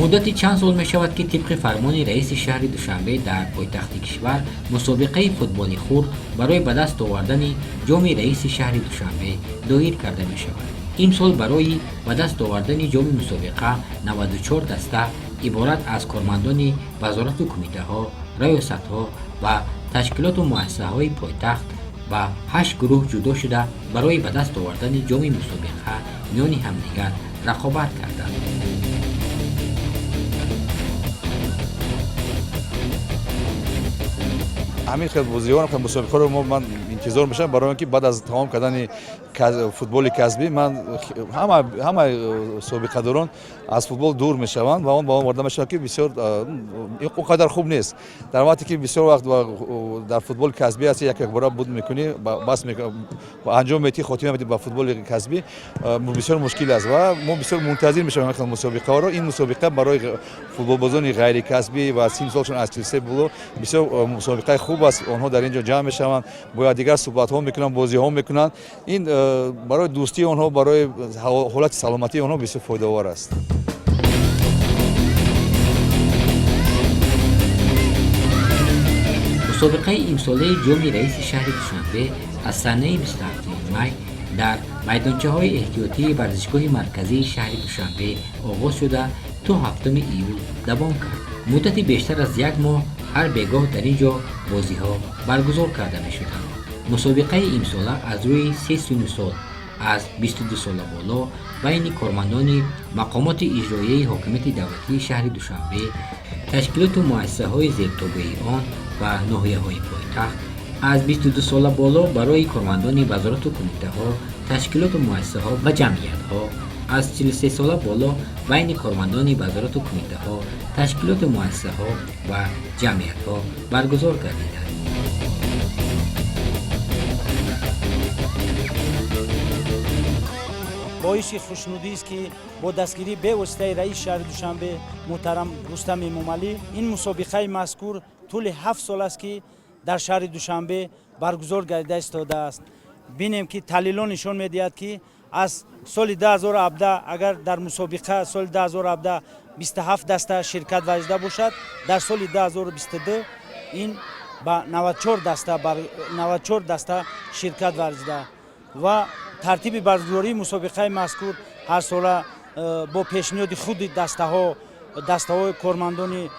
Муддати чанд сол мешавад, ки тибқи фармони раиси шаҳри Душанбе дар пойтахти кишвар мусобиқаи футболи хурд барои ба даст овардани ҷоми раиси шаҳри Душанбе доир карда мешавад. Имсол барои ба даст овардани ҷоми мусобиқа 94 даста иборат аз кормандони вазорату кумитаҳо, раёсатҳо ва ташкилоту муассисаҳои пойтахт ба ҳашт гурӯҳ ҷудо шуда, барои ба даст овардани ҷоми мусобиқа миёни ҳамдигар рақобат карданд. Ҳамин хел бозиҳо, мусобиқаро мо ман интизор мешавам, барои он ки баъд аз тамом кардани футболи касбӣ ман ҳама собиқадорон аз футбол дур мешаванд ва он ба он ворда мешавад, ки бисёр он қадар хуб нест. Дар вақте ки бисёр вақт дар футболи касбӣ ҳасти, як якбора буд мекунӣ, бас анҷом метиҳӣ, хотима медиҳӣ ба футболи касбӣ, бисёр мушкил аст ва мо бисёр мунтазир мешавем ин мусобиқаҳоро. Ин мусобиқа барои футболбозони ғайрикасбӣ ва синну солшон аз 43 боло бисёр мусобиқаи хуб аст. Онҳо дар ин ҷо ҷамъ мешаванд, бо якдигар суҳбатҳо мекунанд, бозиҳо мекунанд. Ин барои дӯстии онҳо, барои ҳолати саломатии онҳо бисёр фоидаовар аст. Мусобиқаи имсолаи ҷоми раиси шаҳри Душанбе аз санаи 27 май дар майдончаҳои эҳтиётии варзишгоҳи марказии шаҳри Душанбе оғоз шуда, то 7 июл давом кард. Муддати бештар аз як моҳ ҳар бегоҳ дар ин ҷо бозиҳо баргузор карда мешуданд. Мусобиқаи имсола аз рӯи се синну сол, аз 22 сола боло, байни кормандони мақомоти иҷроияи ҳокимияти давлатии шаҳри Душанбе, ташкилоту муассисаҳои зертобеи он ва ноҳияҳои пойтахт, аз 22 сола боло барои кормандони вазорату кумитаҳо, ташкилоту муассисаҳо ва ҷамъиятҳо, аз 43 сола боло байни кормандони вазорату кумитаҳо, ташкилоту муассисаҳо ва ҷамъиятҳо баргузор гардиданд. Боиси хушнудист, ки бо дастгирии бевоситаи раиси шаҳри Душанбе муҳтарам Рустам Эмомалӣ ин мусобиқаи мазкур тӯли 7 сол аст, ки дар шаҳри Душанбе баргузор гардида истодааст. Бинем, ки таҳлилҳо нишон медиҳад, ки аз соли 2017, агар дар мусобиқа соли 2017 27 даста ширкат варзида бошад, дар соли 2022 ин ба 94 даста, 94 даста ширкат варзида ва тартиби баргузории мусобиқаи мазкур ҳарсола бо пешниҳоди худи дастаҳо, дастаҳои кормандони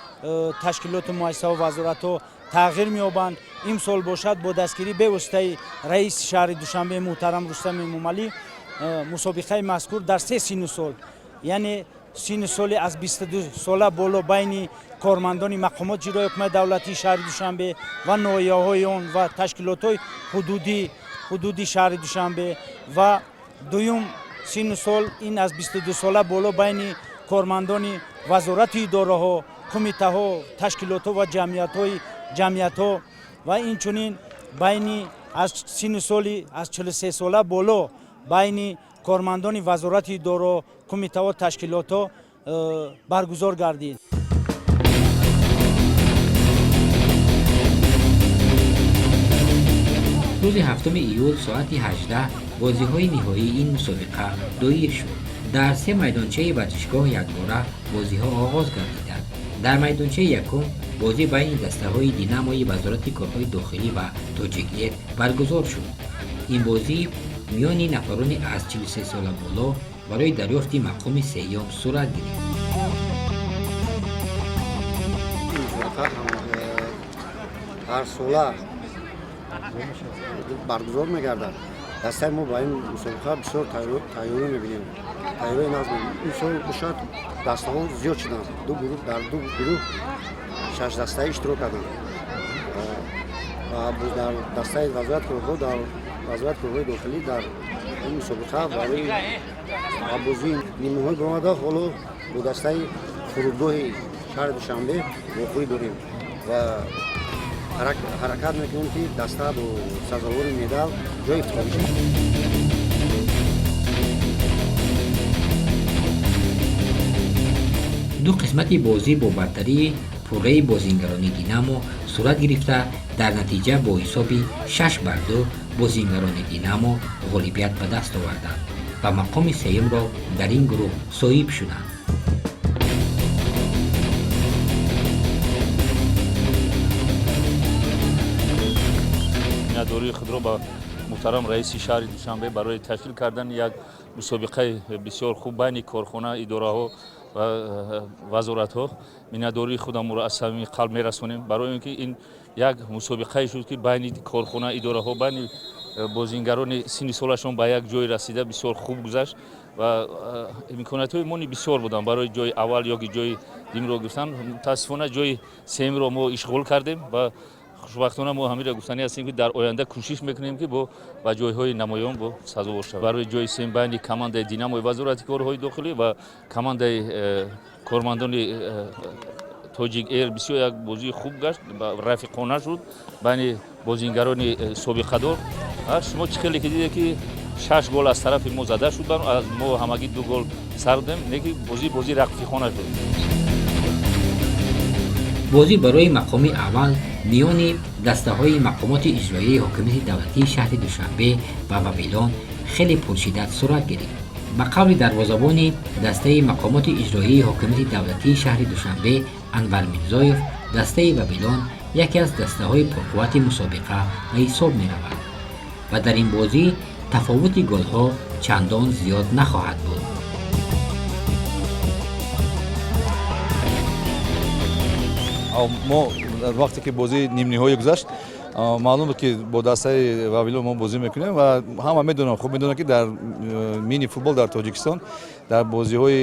ташкилоту муассисаҳо, вазоратҳо тағйир меёбанд. Имсол бошад, бо дастгирии бевоситаи раиси шаҳри Душанбе муҳтарам Рустам Эмомалӣ мусобиқаи мазкур дар се синну сол, яъне синну соли аз 22 сола боло байни кормандони мақомоти иҷроияи ҳукумати давлатии шаҳри Душанбе ва ноҳияҳои он ва ташкилотҳои ҳудуди шаҳри Душанбе ва дуюм синну сол ин аз 22 сола боло байни кормандони вазорату идораҳо, кумитаҳо, ташкилотҳо ва ҷамъиятҳо ва инчунин байни аз синну соли аз 43 сола боло байни кормандони вазорати идораҳо, кумитаҳо, ташкилотҳо баргузор гардид. Рӯзи 7 июл соати 18 бозиҳои ниҳоии ин мусобиқа доир шуд. Дар се майдончаи варзишгоҳ якбора бозиҳо оғоз гардиданд. Дар майдончаи якум бозӣ байни дастаҳои Динамои вазорати корҳои дохилӣ ва Тоҷикэр баргузор шуд. Ин бозӣ миёни нафарони аз 43 сола боло барои дарёфти мақоми сеюм сурат гирифт. Ҳарсола баргузор мегардад. Дастаи мо ба ин мусобиқа бисёр тайёрӣ мебинем, тайёрии нағз. Имсол бошад, дастаҳо зиёд шуданд, ду гурӯҳ, дар ду гурӯҳ шаш дастаи иштирок карданд ва дар дастаи вазорати корҳо, дар вазорати корҳои дохилӣ дар ин мусобиқа барои ба бозии нимниҳоӣ баромада, ҳоло бо дастаи фурудгоҳи шаҳри Душанбе вохӯрӣ дорем ва ҳаракат мекунем, ки даста бо сазовори медал ҷой ифтихор шавад. Ду қисмати бозӣ бо бартарии пурраи бозингарони Динамо сурат гирифта, дар натиҷа бо ҳисоби 6 бар 2 бозингарони Динамо ғолибият ба даст оварданд ва мақоми сеюмро дар ин гурӯҳ соҳиб шуданд. Миннатдории худро ба муҳтарам раиси шаҳри Душанбе барои ташкил кардани як мусобиқаи бисёр хуб байни корхона, идораҳо ва вазоратҳо миннатдории худамонро аз самими қалб мерасонем, барои он ки ин як мусобиқае шуд, ки байни корхона, идораҳо, байни бозингарони синни солашон ба як ҷой расида бисёр хуб гузашт ва имкониятҳои мо бисёр буданд барои ҷои аввал ё ки ҷои дуюмро гирифтан. Мутаассифона, ҷои сеюмро мо ишғол кардем ва хушбахтона мо ҳаминро гуфтанӣ ҳастем, ки дар оянда кӯшиш мекунем, ки бо ба ҷойҳои намоён бо сазовор шавем. Барои ҷои сеюм байни командаи Динамои Вазорати корҳои дохилӣ ва командаи кормандони Тоҷик Эйр бисёр як бозии хуб гашт, рафиқона шуд байни бозингарони собиқадор. Шумо чӣ хеле ки дидед, ки шаш гол аз тарафи мо зада шуд, аз мо ҳамагӣ ду гол сар додем, лекин бозӣ рафиқона шуд. Бозӣ барои мақоми аввал миёни дастаҳои мақомоти иҷроияи ҳокимияти давлатии шаҳри Душанбе ва Вавилон хеле пуршиддат сурат гирифт. Ба қавли дарвозабони дастаи мақомоти иҷроияи ҳокимияти давлатии шаҳри Душанбе Анвар Мирзоев, дастаи Вавилон яке аз дастаҳои пурқуввати мусобиқа ба ҳисоб меравад ва дар ин бозӣ тафовути голҳо чандон зиёд нахоҳад буд. Мо вақте ки бозии нимниҳоӣ гузашт, маълум буд, ки бо дастаи Вавилон мо бозӣ мекунем ва ҳама медонанд, хуб медонанд, ки дар мини футбол дар Тоҷикистон, дар бозиҳои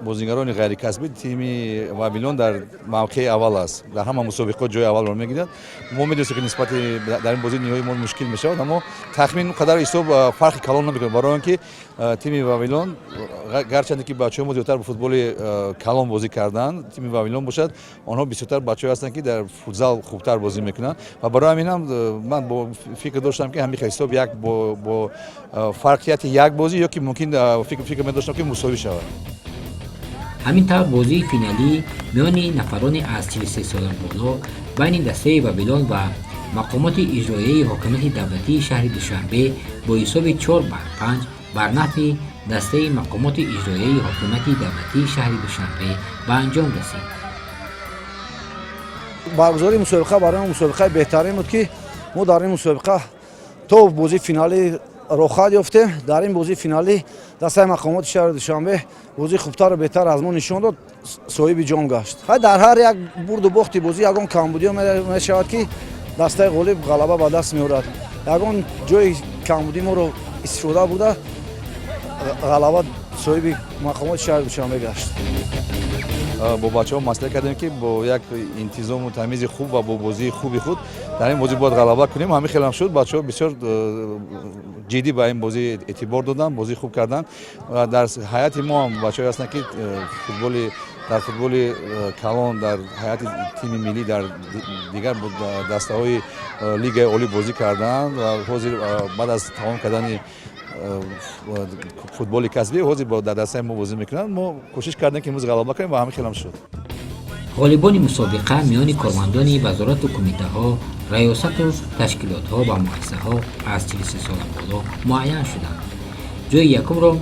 бозигарони ғайрикасбӣ тими Вавилон дар мавқеи аввал аст, дар ҳама мусобиқот ҷои аввалро мегирад. Мо медонистем, ки нисбати дар ин бозии ниҳоӣ мо мушкил мешавад, аммо тахмин қадар ҳисоб фарқи калон намекунад, барои он ки тими Вавилон, гарчанде ки бачаҳои мо зиёдтар ба футболи калон бозӣ карданд, тими Вавилон бошад, онҳо бисёртар бачаҳое ҳастанд, ки дар футзал хубтар бозӣ мекунанд. Ва барои ҳамин ҳам ман бо фикр доштам, ки ҳамин ҳисоб як бо фарқияти як бозӣ ё ки мумкин фикр медоштам, ки мусовӣ шавад. Ҳамин тавр, бозии финалӣ миёни нафарони аз 43 сола боло байни дастаи Вавилон ва мақомоти иҷроияи ҳокимияти давлатии шаҳри Душанбе бо ҳисоби 4 бар 5 бар нафъи дастаи мақомоти иҷроияи ҳокимияти давлатии шаҳри Душанбе ба анҷом расид. Баргузории мусобиқа барои мо мусобиқаи беҳтарин буд, ки мо дар ин мусобиқа то бозии финалӣ роҳхат ёфтем. Дар ин бозии финалӣ дастаи мақомоти шаҳри Душанбе бозии хубтару беҳтар аз мо нишон дод, соҳиби ҷом гашт. Дар ҳар як бурду бохти бозӣ ягон камбудиё мешавад, ки дастаи ғолиб ғалаба ба даст меорад. Ягон ҷои камбудӣ моро истифода бурда, ғалаба соҳиби мақомоти шаҳри Душанбе гашт. Бо бачаҳо маслиҳат кардем, ки бо як интизому тамизи хуб ва бо бозии хуби худ дар ин бозӣ бояд ғалаба кунем. Ҳамин хелам шуд. Бачаҳо бисёр ҷиддӣ ба ин бозӣ эътибор доданд, бозӣ хуб карданд ва дар ҳайати мо ҳам бачаҳое ҳастанд, ки футболи дар футболи калон, дар ҳайати тими миллӣ, дар дигар дастаҳои лигаи олӣ бозӣ карданд ва ҳозир баъд аз тамом кардани футболи касбӣ ҳозир дар дастаи мо бозӣ мекунанд. Мо кӯшиш кардем, ки имрӯз ғалаба кунем ва ҳамин хелам шуд. Ғолибони мусобиқа миёни кормандони вазорату кумитаҳо, раёсату ташкилотҳо ва муассисаҳо аз 43 сола боло муайян шуданд. Ҷои якумро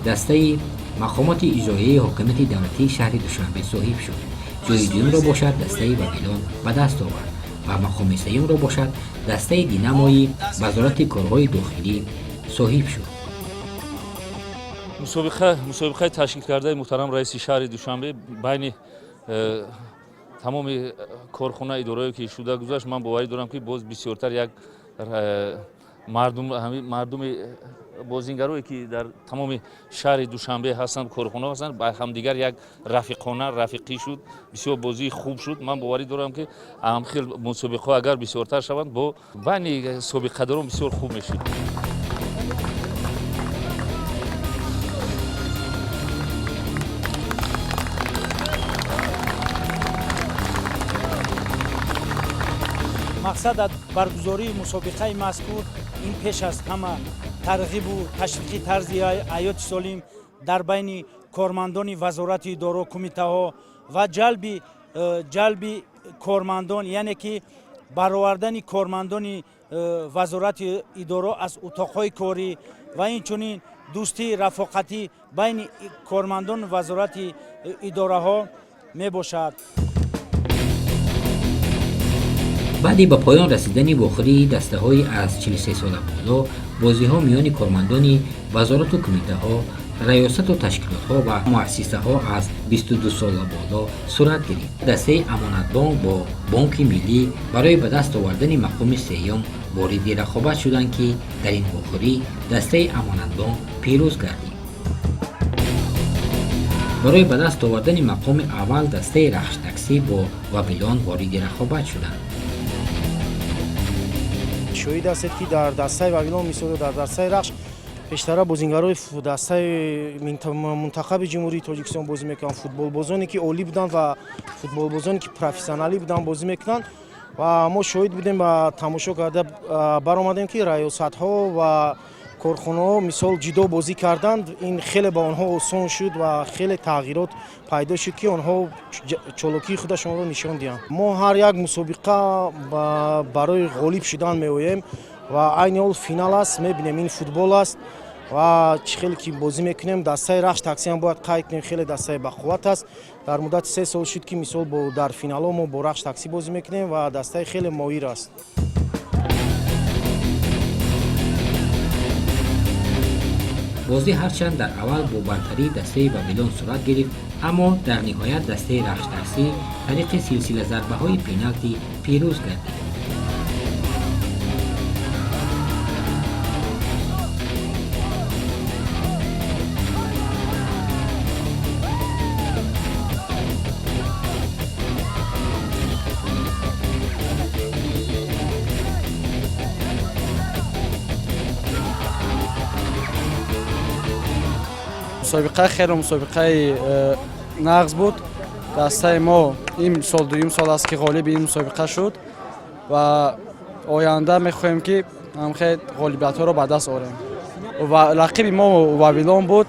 дастаи мақомоти иҷроияи ҳокимияти давлатии шаҳри Душанбе соҳиб шуд, ҷои дуюмро бошад дастаи Вавилон ба даст овард ва мақоми сеюмро бошад дастаи Динамои Вазорати корҳои дохилӣ соҳиб шуд. Мусобиқаи ташкил кардаи муҳтарам раиси шаҳри Душанбе байни тамоми корхона, идораое ки шуда гузашт, ман боварӣ дорам, ки боз бисёртар як мардуми бозингарое, ки дар тамоми шаҳри Душанбе ҳастанд, корхона ҳастанд, ба ҳамдигар як рафиқона рафиқӣ шуд, бисёр бозии хуб шуд. Ман боварӣ дорам, ки ҳамхел мусобиқаҳо агар бисёртар шаванд, бо байни собиқадорон бисёр хуб мешуд. Мақсад аз баргузории мусобиқаи мазкур ин пеш аз ҳама тарғибу ташвиқи тарзи ҳаёти солим дар байни кормандони вазорати идоро, кумитаҳо ва ҷалби кормандон, яъне ки баровардани кормандони вазорати идоро аз утоқҳои корӣ ва инчунин дӯстии рафоқатӣ байни кормандони вазорати идораҳо мебошад. Баъди ба поён расидани вохӯрии дастаҳои аз 43 сола боло, бозиҳо миёни кормандони вазорату кумитаҳо, раёсату ташкилотҳо ва муассисаҳо аз 22 сола боло сурат гирифт. Дастаи Амонатбонк бо Бонки Миллӣ барои ба даст овардани мақоми сеюм вориди рақобат шуданд, ки дар ин вохӯрӣ дастаи Амонатбонк пирӯз гардид. Барои ба даст овардани мақоми аввал дастаи Рахш-таксӣ бо Вавилон вориди рақобат шуданд. Шоҳид ҳастед, ки дар дастаи Вавилон, мисол, дар дастаи Рахш пештара бозингарои дастаи мунтахаби Ҷумҳурии Тоҷикистон бозӣ мекунанд, футболбозоне ки олӣ буданд ва футболбозоне ки профессионалӣ буданд, бозӣ мекунанд. Ва мо шоҳид будем ва тамошо карда баромадем, ки раёсатҳо ва корхонаҳо, мисол, ҷудо бозӣ карданд. Ин хеле ба онҳо осон шуд ва хеле тағйирот пайдо шуд, ки онҳо чолокии худашонро нишон диҳанд. Мо ҳар як мусобиқа барои ғолиб шудан меоем ва айни ҳол финал аст. Мебинем, ин футбол аст ва чӣ хеле ки бозӣ мекунем. Дастаи Рахш таксиам бояд қайд кунем, хеле дастаи бақувват аст. Дар муддати 3 сол шуд, ки, мисол, дар финалҳо мо бо Рахш таксӣ бозӣ мекунем ва дастаи хеле моҳир аст. Бозӣ ҳарчанд дар аввал бо бартарии дастаи Вавилон сурат гирифт, аммо дар ниҳоят дастаи Рахш-таксӣ тариқи силсила зарбаҳои пеналти пирӯз гардид. Мусобиқа хеле мусобиқаи нағз буд. Дастаи мо ин сол дуюм сол аст, ки ғолиби ин мусобиқа шуд, ва оянда мехоҳем, ки ҳамхел ғолибиятҳоро ба даст орем. Ва рақиби мо Вавилон буд,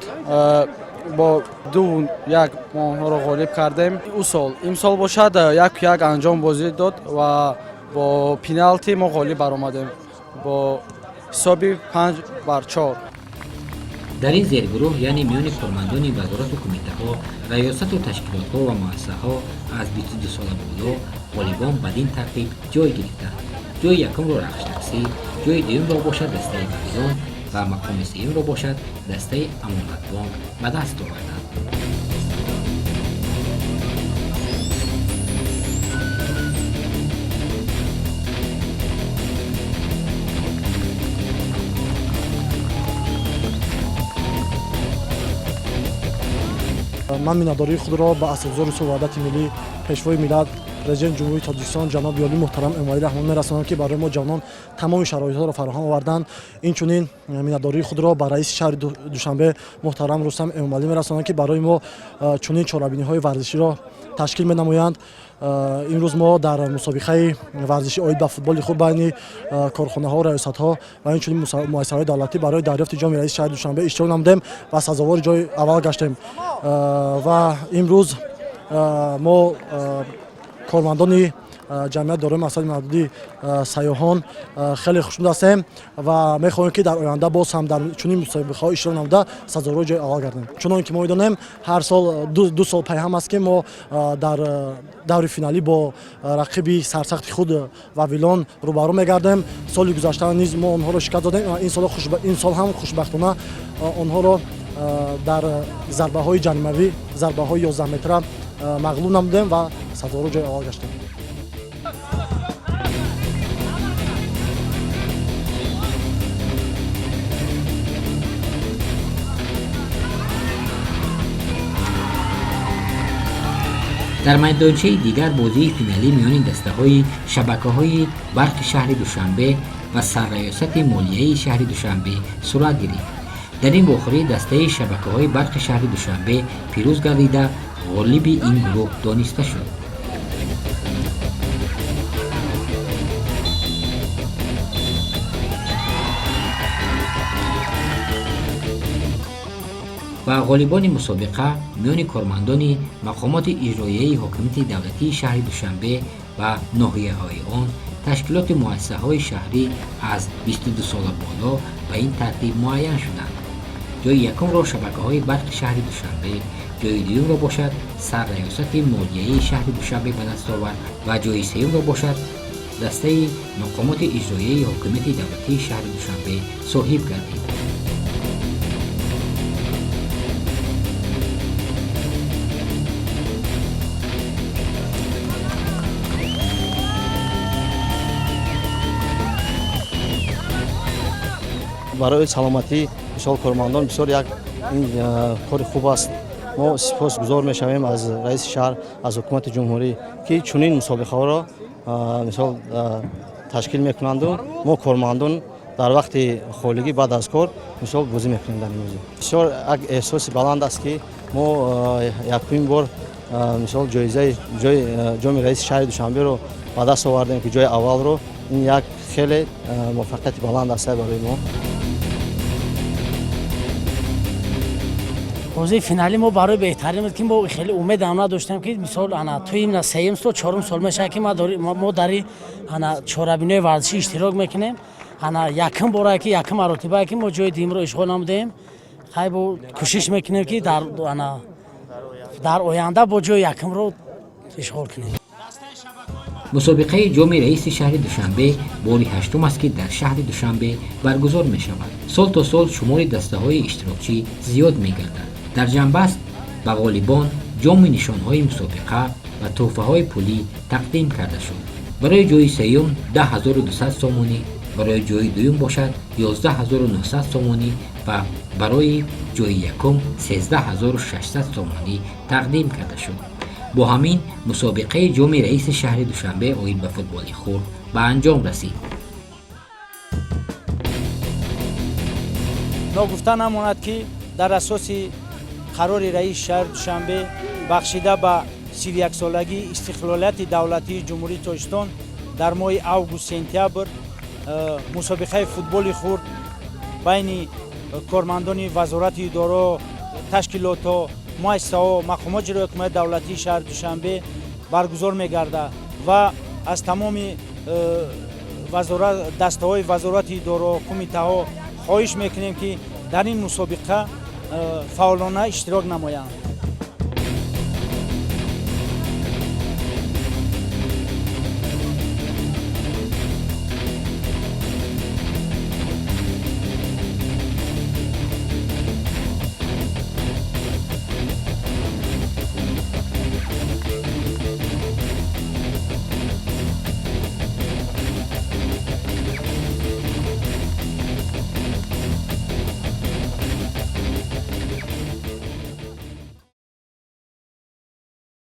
бо 2-1 мо онҳоро ғолиб кардем. Ӯ сол имсол бошад, 1-1 анҷом бозӣ дод ва бо пеналти мо ғолиб баромадем бо ҳисоби 5-4. Дар ин зергурӯҳ, яъне миёни кормандони вазорату кумитаҳо, раёсату ташкилотҳо ва муассисаҳо аз 22 сола боло, ғолибон бадин тартиб ҷой гирифтанд: ҷои якумро Рахш-таксӣ, ҷои дуюмро бошад дастаи Вавилон ва мақоми сеюмро бошад дастаи Амонатбонк ба даст оварданд. Ман миннатдории худро ба асосгузори сулҳу ваҳдати миллӣ, Пешвои миллат, Президенти Ҷумҳурии Тоҷикистон ҷаноби олӣ муҳтарам Эмомалӣ Раҳмон мерасонам, ки барои мо ҷавонон тамоми шароитҳоро фароҳам оварданд. Инчунин миннатдории худро ба раиси шаҳри Душанбе муҳтарам Рустам Эмомалӣ мерасонам, ки барои мо чунин чорабиниҳои варзиширо ташкил менамоянд. Имрӯз мо дар мусобиқаи варзишӣ оид ба футболи хурд байни корхонаҳо, раёсатҳо ва инчунин муассисаҳои давлатӣ барои дарёфти ҷоми раиси шаҳри Душанбе иштирок намудем ва сазовори ҷои аввал гаштем. Ва имрӯз мо, кормандони ҷамъият дорои масъулияти маҳдуди Сайёҳон, хеле хушнуд ҳастем ва мехоҳем, ки дар оянда боз ҳам дар чунин мусобиқаҳо иштирок намуда, сазовори ҷои аввал гардем. Чунон ки мо медонем, ҳар сол, ду сол пайҳам аст, ки мо дар даври финалӣ бо рақиби сарсахти худ Вавилон рӯбарӯ мегардем. Соли гузашта низ мо онҳоро шикаст додем. Ин сол ҳам хушбахтона онҳоро дар зарбаҳои ҷаримавӣ, зарбаҳои 11 метра мағлуб намудем ва сазовори ҷои аввал гаштем. Дар майдончаи дигар бозии финалӣ миёни дастаҳои шабакаҳои барқи шаҳри Душанбе ва сарраёсати молияи шаҳри Душанбе сурат гирифт. Дар ин вохӯрӣ дастаи шабакаҳои барқи шаҳри Душанбе пирӯз гардида, ғолиби ин гурӯҳ дониста шуд. Ва ғолибони мусобиқа миёни кормандони мақомоти иҷроияи ҳокимияти давлатии шаҳри Душанбе ва ноҳияҳои он, ташкилоти муассисаҳои шаҳрӣ аз 22 сола боло ба ин тартиб муайян шуданд: ҷои якумро шабакаҳои барқи шаҳри Душанбе, ҷои дуюмро бошад сарраёсати молияи шаҳри Душанбе ба даст овард ва ҷои сеюмро бошад Дастаи мақомоти иҷроияи ҳокимияти давлатии шаҳри Душанбе соҳиб гардид. Барои саломатӣ, мисол, кормандон бисёр як ин кори хуб аст. Мо сипосгузор мешавем аз раиси шаҳр, аз ҳукумати ҷумҳурӣ, ки чунин мусобиқаҳоро, мисол, ташкил мекунанду мо кормандон дар вақти холигӣ баъд аз кор, мисол, бозӣ мекунем. Дар ин бозӣ бисёр як эҳсоси баланд аст, ки мо якумин бор, мисол, ҷоизаи ҷоми раиси шаҳри Душанберо ба даст овардем, ки ҷои аввалро. Ин як хеле муваффақияти баланд аст барои мо. Бозии финалӣ мо барои беҳтарин буд, ки мо хеле умедам надоштем, ки мисол, ана, туи сеюм сол, чорум сол мешавад, ки мо дар ана чорабинои варзишӣ иштирок мекунем. Ана якум бора, ки якум маротибае, ки мо ҷои дуюмро ишғол намудаем. Хай, бо кӯшиш мекунем, ки дар ана дар оянда бо ҷои якумро ишғол кунем. Мусобиқаи ҷоми раиси шаҳри Душанбе бори ҳаштум аст, ки дар шаҳри Душанбе баргузор мешавад. Сол то сол шумори дастаҳои иштирокчӣ зиёд мегардад. Дар ҷамъбаст ба ғолибон ҷому нишонҳои мусобиқа ва тӯҳфаҳои пулӣ тақдим карда шуд. Барои ҷои сеюм 10 200 сомонӣ, барои ҷои дуюм бошад 11 900 сомонӣ ва барои ҷои якум 13 600 сомонӣ тақдим карда шуд. Бо ҳамин мусобиқаи ҷоми раиси шаҳри Душанбе оид ба футболи хурд ба анҷом расид. Ногуфта намонад, ки дар асоси қарори раиси шаҳри Душанбе, бахшида ба 31-солагии истиқлолияти давлатии Ҷумҳурии Тоҷикистон, дар моҳи август, сентябр мусобиқаи футболи хурд байни кормандони вазорати идораҳо, ташкилотҳо, муассисаҳо, мақомоти иҷроияи ҳокимияти давлатии шаҳри Душанбе баргузор мегардад ва аз тамоми дастаҳои вазорати идораҳо, кумитаҳо хоҳиш мекунем, ки дар ин мусобиқа фаъолона иштирок намоянд.